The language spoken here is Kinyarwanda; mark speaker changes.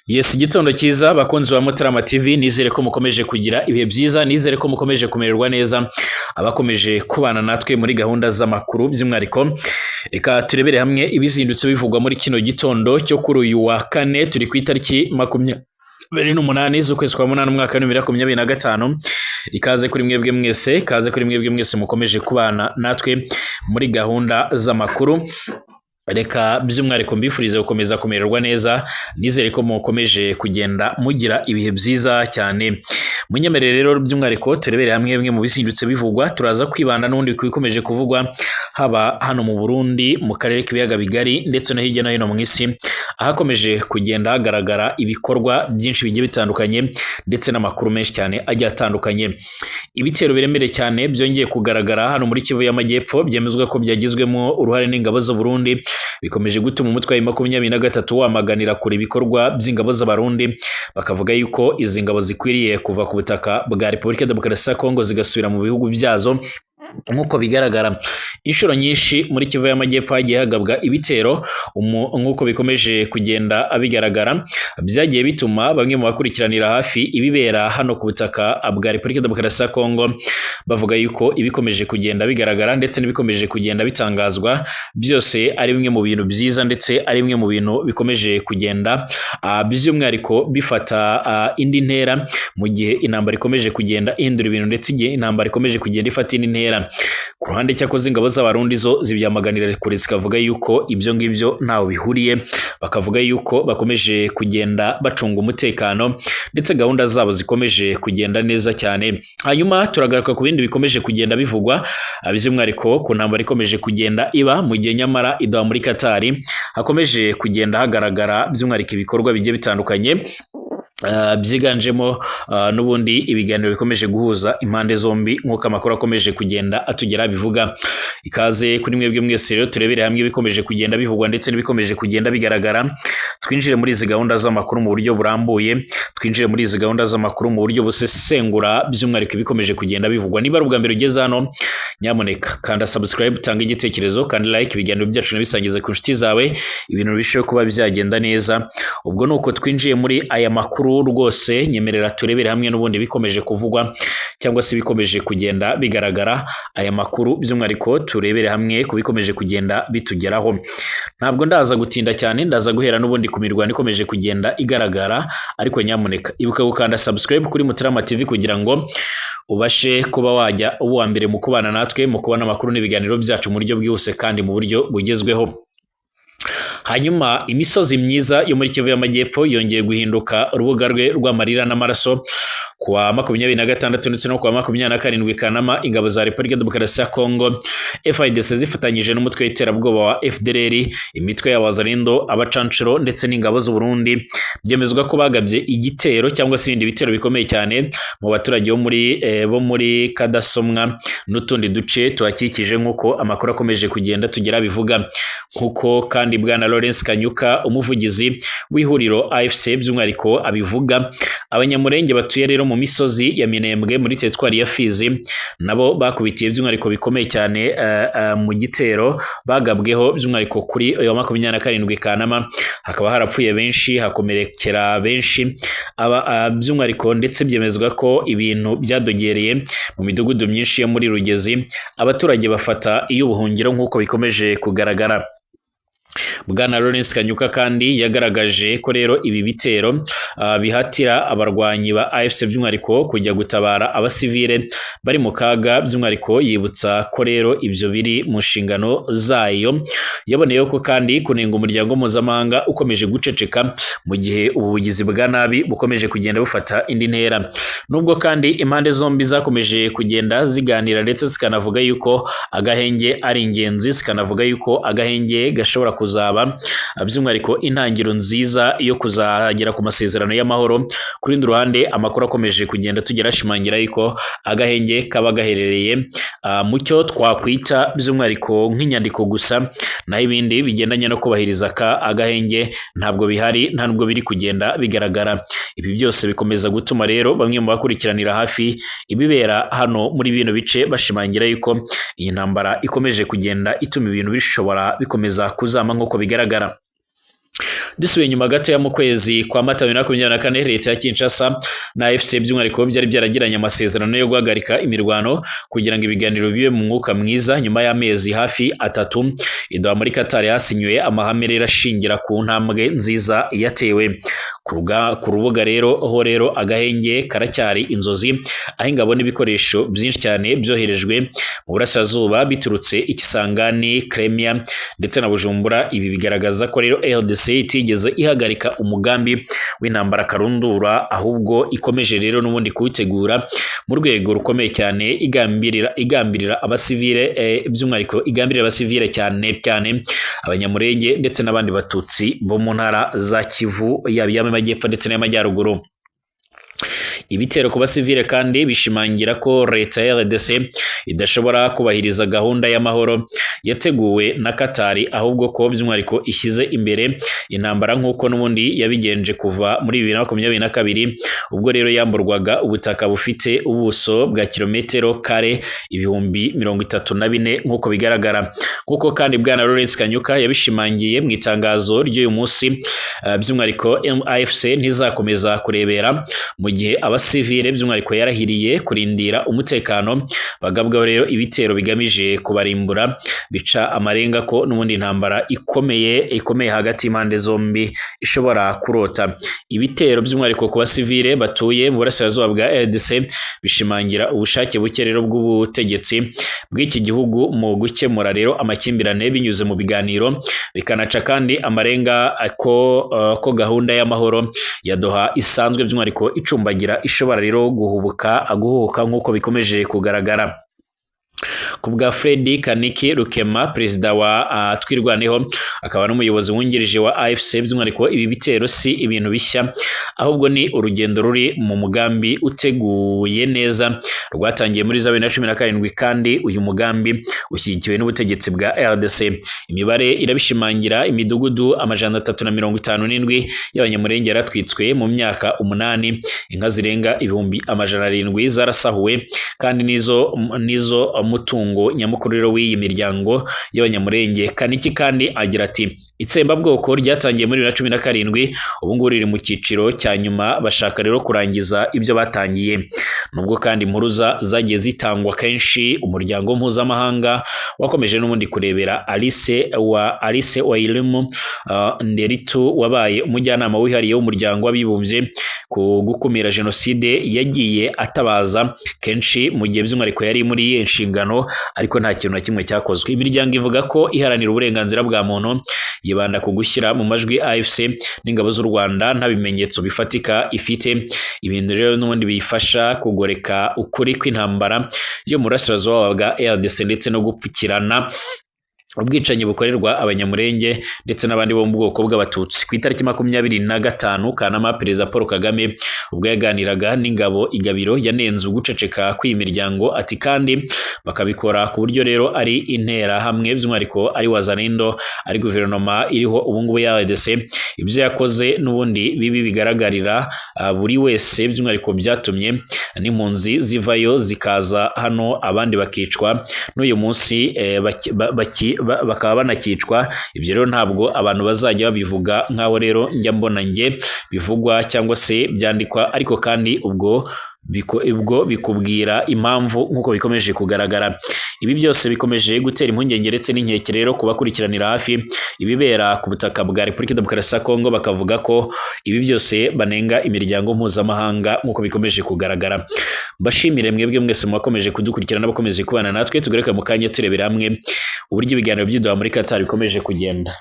Speaker 1: Yes, igitondo cyiza bakunzi ba Mutarama TV, nizere ko mukomeje kugira ibihe byiza, nizere ko mukomeje kumererwa neza, abakomeje kubana natwe muri gahunda z'amakuru. By'umwihariko reka turebere hamwe ibizindutse bivugwa muri kino gitondo cyo kuri uyu wa kane. Turi ku itariki 28 z'ukwezi kwa munani, umwaka wa 2025. Ikaze kuri mwebwe mwese, ikaze kuri mwebwe mwese mukomeje kubana natwe muri gahunda z'amakuru. Reka by'umwihariko mbifurize gukomeza kumererwa neza, nizere ko mukomeje kugenda mugira ibihe byiza cyane. Munyemerere rero by'umwihariko turebere hamwe bimwe mu bizindutse bivugwa. Turaza kwibanda n'ubundi ku bikomeje kuvugwa haba hano mu Burundi, mu karere k'ibiyaga bigari, ndetse no hirya no hino mu isi, ahakomeje kugenda hagaragara ibikorwa byinshi bigiye bitandukanye ndetse n'amakuru menshi cyane agiye atandukanye. Ibitero biremereye cyane byongeye kugaragara hano muri Kivu y'Amajyepfo, byemezwa ko byagizwemo uruhare n'ingabo z'u Burundi, bikomeje gutuma umutwe wa 23 wamaganira kure ibikorwa by'ingabo z'Abarundi, bakavuga yuko izi ngabo zikwiriye kuva ku butaka bwa Repubulika ya Demokarasi ya Kongo zigasubira mu bihugu byazo. Nk'uko bigaragara inshuro nyinshi muri Kivu y'Amajyepfo hagiye hagabwa ibitero, nk'uko bikomeje kugenda bigaragara, byagiye bituma bamwe mu bakurikiranira hafi ibibera hano ku butaka bwa Repubulika ya Demokarasi ya Kongo bavuga yuko ibikomeje kugenda bigaragara ndetse n'ibikomeje kugenda bitangazwa byose ari bimwe mu bintu byiza, ndetse ari bimwe mu bintu bikomeje kugenda by'umwihariko bifata indi ntera mu gihe intambara ikomeje kugenda ihindura ibintu, ndetse igihe intambara ikomeje kugenda ifata indi ntera. Ku ruhande cyakoze ingabo z'Abarundi zo zibyamaganira kure, zikavuga yuko ibyo ngibyo ntaho bihuriye, bakavuga yuko bakomeje kugenda bacunga umutekano ndetse gahunda zabo zikomeje kugenda neza cyane. Hanyuma turagaruka ku bindi bikomeje kugenda bivugwa by'umwihariko ku ntambara ikomeje kugenda iba mu gihe nyamara i Doha muri Katari hakomeje kugenda hagaragara by'umwihariko ibikorwa bigiye bitandukanye, byiganjemo n'ubundi ibiganiro bikomeje guhuza impande zombi, nk'uko amakuru akomeje kugenda atugera bivuga. Ikaze kuri mwebwe mwese rero, turebere hamwe ibikomeje kugenda bivugwa ndetse n'ibikomeje kugenda bigaragara. Twinjire muri izi gahunda z'amakuru mu buryo burambuye, twinjire muri izi gahunda z'amakuru mu buryo busesengura by'umwihariko ibikomeje kugenda bivugwa. Niba ari ubwa mbere ugeze hano, nyamuneka kanda subscribe, tanga igitekerezo, kandi like ibiganiro byacu, nabisangize ku nshuti zawe, ibintu birusheho kuba byagenda neza. Ubwo ni uko twinjiye muri aya makuru rwose. Nyemerera turebere hamwe n'ubundi bikomeje kuvugwa cyangwa se bikomeje kugenda bigaragara. Aya makuru by'umwihariko turebere hamwe ku bikomeje kugenda bitugeraho. Ntabwo ndaza gutinda cyane, ndaza guhera n'ubundi ku mirwano ikomeje kugenda igaragara, ariko nyamuneka ibuka gukanda subscribe kuri Mutarama TV kugira ngo ubashe kuba wajya uba uwa mbere mu kubana natwe mu kubona amakuru n'ibiganiro byacu mu buryo bwihuse kandi mu buryo bugezweho. Hanyuma imisozi myiza yo muri Kivu y'Amajyepfo yongeye guhinduka urubuga rwe rw'amarira n'amaraso. Kuwa 26 ndetse no kuwa 27 Kanama, ingabo za Repubulika Demokarasi ya Kongo FARDC zifatanyije n'umutwe w'iterabwoba wa FDLR, imitwe y'Abazarindo, abacanshuro ndetse n'ingabo z'u Burundi, byemezwa ko bagabye igitero cyangwa se ibindi bitero bikomeye cyane mu baturage bo muri Kadasomwa n'utundi duce tuhakikije, nk'uko amakuru akomeje kugenda tugera bivuga. Nk'uko kandi bwana Lawrence Kanyuka, umuvugizi w'ihuriro AFC by'umwihariko abivuga, Abanyamurenge batuye rero mu misozi ya Minembwe muri teritwari ya Fizi nabo bakubitiye by'umwihariko bikomeye cyane mu gitero bagabweho by'umwihariko kuri uyu wa 27 Kanama, hakaba harapfuye benshi, hakomerekera benshi by'umwihariko, ndetse byemezwa ko ibintu byadogereye mu midugudu myinshi yo muri Rugezi, abaturage bafata iy'ubuhungiro nk'uko bikomeje kugaragara. Bwana Lawrence Kanyuka kandi yagaragaje ko rero ibi bitero bihatira abarwanyi ba AFC by'umwihariko kujya gutabara abasivile bari mu kaga, by'umwihariko yibutsa ko rero ibyo biri mu nshingano zayo. Yaboneyeho ko kandi kunenga umuryango mpuzamahanga ukomeje guceceka mu gihe ubu bugizi bwa nabi bukomeje kugenda bufata indi ntera. Nubwo kandi impande zombi zakomeje kugenda ziganira ndetse zikanavuga yuko agahenge ari ingenzi, zikanavuga yuko agahenge gashobora kuzaba by'umwihariko intangiriro nziza yo kuzagera ku masezerano y'amahoro, ku rundi ruhande amakuru akomeje kugenda tugera ashimangira yuko agahenge kaba gaherereye mu cyo twakwita by'umwihariko nk'inyandiko gusa, naho ibindi bigendanye no kubahiriza ka agahenge ntabwo bihari, nta nubwo biri kugenda bigaragara. Ibi byose bikomeza gutuma rero bamwe mu bakurikiranira hafi ibibera hano muri bino bice bashimangira yuko iyi ntambara ikomeje kugenda ituma ibintu bishobora bikomeza kuzama nk'uko bigaragara. Dusubiye inyuma gatoya, mu kwezi kwa Mata 2024, leta ya Kinshasa na AFC by'umwihariko byari byaragiranye amasezerano yo guhagarika imirwano kugira ngo ibiganiro bibe mu mwuka mwiza. Nyuma y'amezi hafi 3 i Doha muri Qatar hasinywe amahame rero ashingira ku ntambwe nziza yatewe ku rubuga. Rero ho rero agahenge karacyari inzozi, aho ingabo n'ibikoresho byinshi cyane byoherejwe mu burasirazuba biturutse i Kisangani, Kalemie ndetse na Bujumbura. Ibi bigaragaza ko rero RDC itigeze ihagarika umugambi w'intambara karundura, ahubwo ikomeje rero n'ubundi kuwutegura mu rwego rukomeye cyane, igambirira abasivile, by'umwihariko igambirira abasivile cyane cyane Abanyamurenge ndetse n'abandi Batutsi bo mu ntara za Kivu, yaba iy'Amajyepfo ndetse n'iy'Amajyaruguru. Ibitero ku basivile kandi bishimangira ko leta ya RDC idashobora kubahiriza gahunda y'amahoro yateguwe na Katari, ahubwo ko by'umwihariko ishyize imbere intambara nk'uko n'ubundi yabigenje kuva muri 2022, ubwo rero yamburwaga ubutaka bufite ubuso bwa kilometero kare 34,000 nk'uko bigaragara. Nk'uko kandi bwana Lawrence Kanyuka yabishimangiye mu itangazo ry'uyu munsi, by'umwihariko AFC ntizakomeza kurebera mu gihe abasivile by'umwihariko yarahiriye kurindira umutekano bagabwaho rero ibitero bigamije kubarimbura. Bica amarenga ko n'ubundi intambara ikomeye hagati y'impande zombi ishobora kurota. Ibitero by'umwihariko ku basivile batuye mu burasirazuba bwa RDC bishimangira ubushake buke rero bw'ubutegetsi bw'iki gihugu mu gukemura rero amakimbirane binyuze mu biganiro, bikanaca kandi amarenga ko gahunda y'amahoro ya Doha isanzwe by'umwihariko icumbagira ishobora rero guhubuka nk'uko bikomeje kugaragara. Ku bwa Fred Kaniki Rukema, perezida wa Twirwaneho akaba n'umuyobozi wungirije wa AFC, by'umwihariko ibi bitero si ibintu bishya, ahubwo ni urugendo ruri mu mugambi uteguye neza rwatangiye muri 2017, kandi uyu mugambi ushyigikiwe n'ubutegetsi bwa RDC. Imibare irabishimangira: imidugudu 357 y'Abanyamurenge yaratwitswe mu myaka 8, inka zirenga 700,000 zarasahuwe, kandi nizo mutungo nyamukuru rero w'iyi miryango y'Abanyamurenge. Kaniki kandi agira ati: "Itsembabwoko ryatangiye muri 2017, ubu ngubu riri mu cyiciro cya nyuma, bashaka rero kurangiza ibyo batangiye." Nubwo kandi impuruza zagiye zitangwa kenshi, umuryango mpuzamahanga wakomeje n'ubundi kurebera. Alice Wairimu Nderitu, wabaye umujyanama wihariye w'umuryango w'abibumbye ku gukumira jenoside, yagiye atabaza kenshi mu gihe by'umwihariko yari muri iyi nshingano, ariko nta kintu na kimwe cyakozwe. Imiryango ivuga ko iharanira uburenganzira bwa muntu yibanda ku gushyira mu majwi AFC n'ingabo z'u Rwanda nta bimenyetso bifatika ifite, ibintu rero n'ubundi biyifasha kugoreka ukuri kw'intambara yo mu burasirazuba bwa RDC ndetse no gupfukirana ubwicanyi bukorerwa Abanyamurenge ndetse n'abandi bo mu bwoko bw'Abatutsi. Ku itariki 25 Kanama, Perezida Paul Kagame ubwo yaganiraga n'ingabo i Gabiro yanenze uguceceka kw'iyi miryango, ati: "Kandi bakabikora ku buryo rero ari interahamwe, by'umwihariko ari Wazalendo, ari guverinoma iriho ubu ngubu ya RDC. Ibyo yakoze n'ubundi bibi bigaragarira buri wese, by'umwihariko byatumye n'impunzi zivayo zikaza hano, abandi bakicwa n'uyu munsi bakaba banakicwa. Ibyo rero ntabwo abantu bazajya babivuga nk'aho rero njya mbona njye bivugwa cyangwa se byandikwa, ariko kandi ubwo bikubwira impamvu." Nk'uko bikomeje kugaragara, ibi byose bikomeje gutera impungenge ndetse n'inkeke rero ku bakurikiranira hafi ibibera ku butaka bwa Repubulika Demokarasi ya Kongo, bakavuga ko ibi byose banenga imiryango mpuzamahanga nk'uko bikomeje kugaragara. Mbashimire mwebwe mwese mwakomeje kudukurikirana n'abakomeje kubana natwe. Tugaruke mu kanya turebera hamwe uburyo ibiganiro by'i Doha muri Qatar bikomeje kugenda.